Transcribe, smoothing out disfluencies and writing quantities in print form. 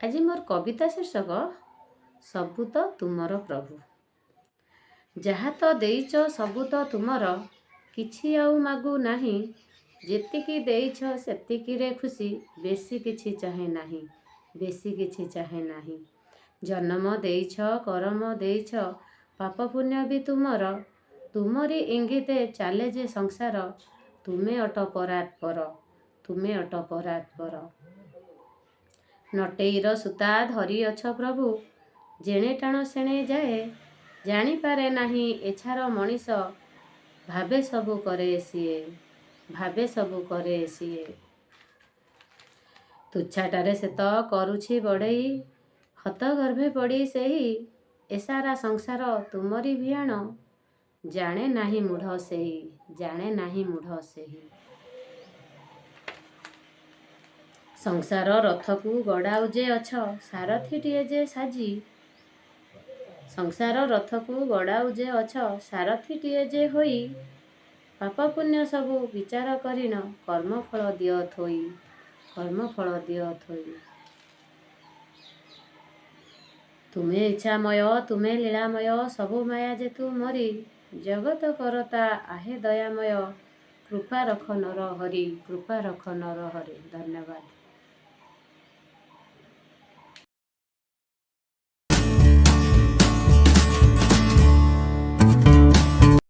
ଆଜି ମୋର କବିତା ଶୀର୍ଷକ ସବୁ ତ ତୁମର ପ୍ରଭୁ। ଯାହା ତ ଦେଇଛ ସବୁ ତ ତୁମର, କିଛି ଆଉ ମାଗୁ ନାହିଁ। ଯେତିକି ଦେଇଛ ସେତିକିରେ ଖୁସି, ବେଶୀ କିଛି ଚାହେଁ ନାହିଁ, ବେଶୀ କିଛି ଚାହେଁ ନାହିଁ। ଜନମ ଦେଇଛ, କରମ ଦେଇଛ, ପାପ ପୁଣ୍ୟ ବି ତୁମର। ତୁମରି ଇଙ୍ଗିତେ ଚାଲେ ଯେ ସଂସାର, ତୁମେ ଅଟ ପରାତ୍ପର, ତୁମେ ଅଟ ପରାତ୍ପର। ନଟେଇର ସୂତା ଧରିଅଛ ପ୍ରଭୁ, ଯେଣେ ଟାଣ ସେଣେ ଯାଏ। ଜାଣିପାରେ ନାହିଁ ଏଛାର ମଣିଷ, ଭାବେ ସବୁ କରେ ସିଏ, ଭାବେ ସବୁ କରେ ସିଏ। ତୁଚ୍ଛାଟାରେ ସେ ତ କରୁଛି ବଡ଼େଇ, ହତଗର୍ଭେ ପଡ଼ି ସେହି। ଏ ସାରା ସଂସାର ତୁମରି ଭିଆଣ, ଜାଣେ ନାହିଁ ମୂଢ଼ ସେହି, ଜାଣେ ନାହିଁ ମୂଢ଼ ସେହି। ସଂସାର ରଥକୁ ଗଡ଼ାଉ ଯେ ଅଛ ସାରଥିଟିଏ ଯେ ସାଜି, ସଂସାର ରଥକୁ ଗଡ଼ାଉ ଯେ ଅଛ ସାରଥିଟିଏ ଯେ ହୋଇ। ପାପ ପୁଣ୍ୟ ସବୁ ବିଚାର କରିଣ, କର୍ମଫଳ ଦିଅ ଥୋଇ, କର୍ମଫଳ ଦିଅ ଥୋଇ। ତୁମେ ଇଚ୍ଛାମୟ, ତୁମେ ଲୀଳାମୟ, ସବୁ ମାୟା ଯେ ତୁମରି। ଜଗତ କରତା ଆହେ ଦୟାମୟ, କୃପା ରଖ ନରହରି, କୃପା ରଖ ନରହରି। ଧନ୍ୟବାଦ।